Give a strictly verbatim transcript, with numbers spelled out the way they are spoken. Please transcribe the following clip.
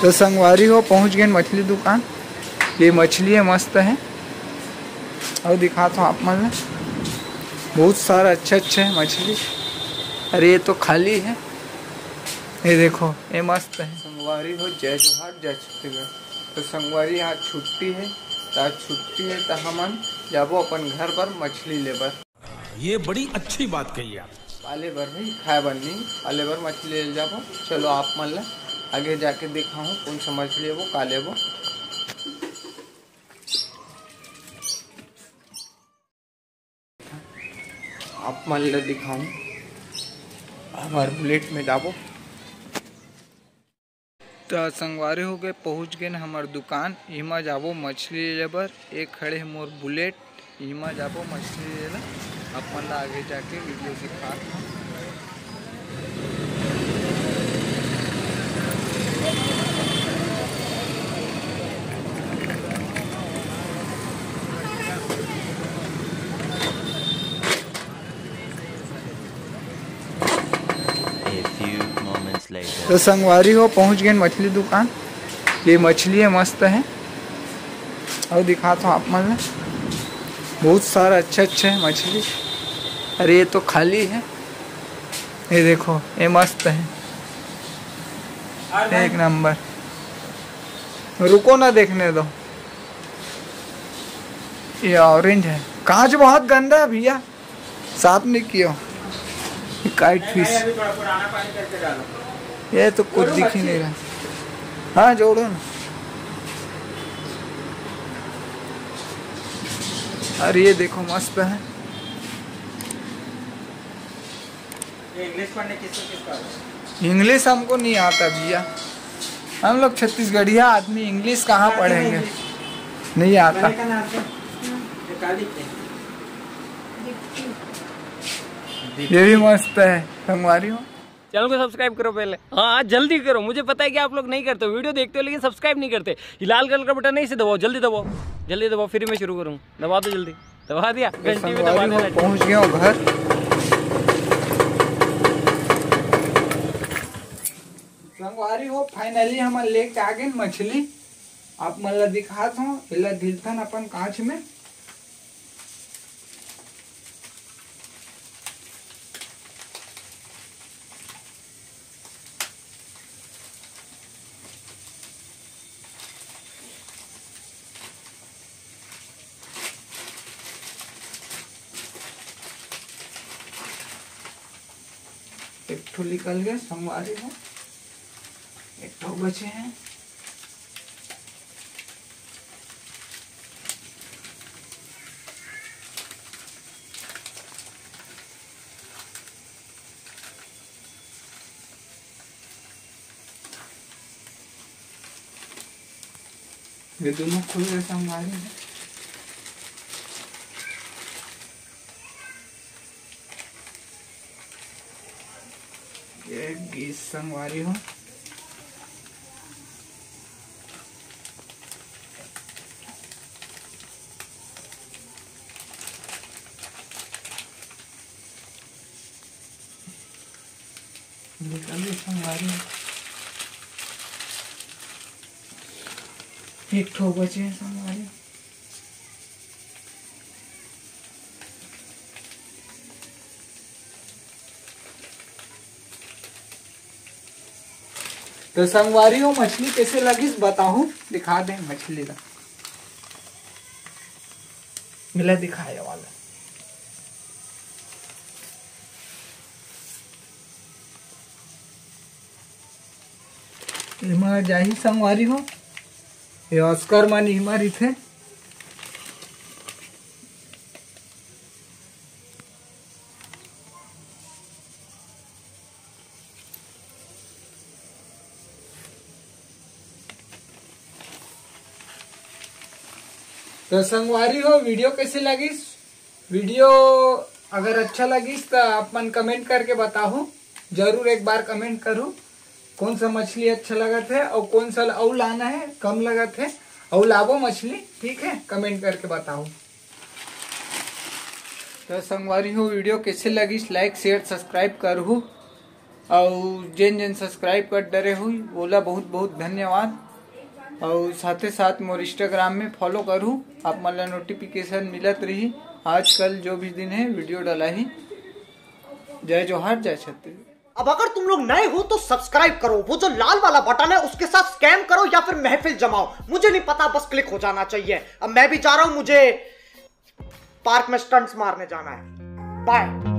तो संगवारी हो, पहुंच गए मछली दुकान। ये मछली है, मस्त है। और दिखाता हूँ आप मन ला, बहुत सारा अच्छा अच्छा है मछली। अरे, ये तो खाली है। ये देखो, ये मस्त है। संगवारी हो, जय जोहार, जय छत्तीसगढ़। तो संगवारी, आज छुट्टी है, तो आज छुट्टी है, तो हमन जाबो अपन घर बर मछली ले बर। ये बड़ी अच्छी बात कही आप। पाले बर भाई, खाए बर नहीं, पाले बर मछली ले जाबो। चलो, आप मन ला आगे जाके दिखाऊँ कौन सा मछली लेबो, का लेबो। आप मन ला दिखाऊँ, हमार बुलेट में जाबो। त संगवारी हो गए, पहुँच गए हमर दुकान। इमा जाबो मछली ले बर। एक खड़े हे मोर बुलेट, इमा जाबो मछली ले ला। अपन ला आगे जाके वीडियो दिखा। A few moments later. तो संगवारी हो, पहुंच गए मछली दुकान। ये मछली है, मस्त है। और दिखाता हूँ आप मन ला, बहुत सारा अच्छा अच्छा है मछली। अरे, ये तो खाली है। ये देखो, ये मस्त है, एक नंबर। रुको ना, देखने दो। ये ऑरेंज है, कांच बहुत गंदा है भैया। साफ नहीं किया। Kite fish. ये तो कुछ दिख ही नहीं रहा। हाँ, जोड़ो ना। अरे, ये देखो, मस्त है। इंग्लिश हमको नहीं आता भैया, हम लोग छत्तीसगढ़िया आदमी, इंग्लिश कहाँ पढ़ेंगे? नहीं आता। ये भी मस्त है, संगवारी हो। चैनल को सब्सक्राइब करो पहले। हाँ, जल्दी करो, मुझे पता है कि आप लोग नहीं करते, वीडियो देखते हो लेकिन सब्सक्राइब नहीं करते। ये लाल कलर का बटन है, इसे दबाओ, जल्दी दबाओ, जल्दी दबाओ, फिर मैं शुरू करूँ। दबा दो जल्दी, दबा दिया, घंटी भी दबा देना। पहुंच गया हूँ घर। संगवारी हो, फाइनली हमन लेके आ गए मछली। आप मन ला दिखात हूँ, एला ढीलथन अपन कांच में। एक ठो निकल गए संगवारी हो, एक ठो बचे हैं। ये दोनों खुल गए संगवारी हो। ये गीस संगवारी हो। निकल गए संगवारी। एक ठो बचे हैं संगवारी। तो संगवारी हो, मछली कैसे लगिस बताहू, दिखा दे मछली ला। मिला दिखाए वाला। एमा जाही संगवारी हो, ये ऑस्कर मन एमा रहिथे। तो संगवारी हो, वीडियो कैसे लगिस? वीडियो अगर अच्छा लगिस तो आप मन कमेंट करके बताहू, जरूर एक बार कमेंट करू कौन सा मछली अच्छा लगत है और कौन सा अउ लाना है, कम लगत है अउ लाबो मछली, ठीक है, कमेंट करके बताहू। तो संगवारी हो, वीडियो कैसे लगिस, लाइक शेयर सब्सक्राइब करहू। अउ जेन जेन सब्सक्राइब कर डरे हुई, ओला बहुत बहुत धन्यवाद। अउ साथे साथ मोर इंस्टाग्राम में फॉलो करू, आप मन ला नोटिफिकेशन मिलत रही आजकल जो भी दिन है वीडियो डलाही। जय जोहार, जय छत्तीसगढ़। अब अगर तुम लोग नए हो तो सब्सक्राइब करो, वो जो लाल वाला बटन है उसके साथ स्कैम करो या फिर महफिल जमाओ, मुझे नहीं पता, बस क्लिक हो जाना चाहिए। अब मैं भी जा रहा हूँ, मुझे पार्क में स्टंट्स मारने जाना है। बाय।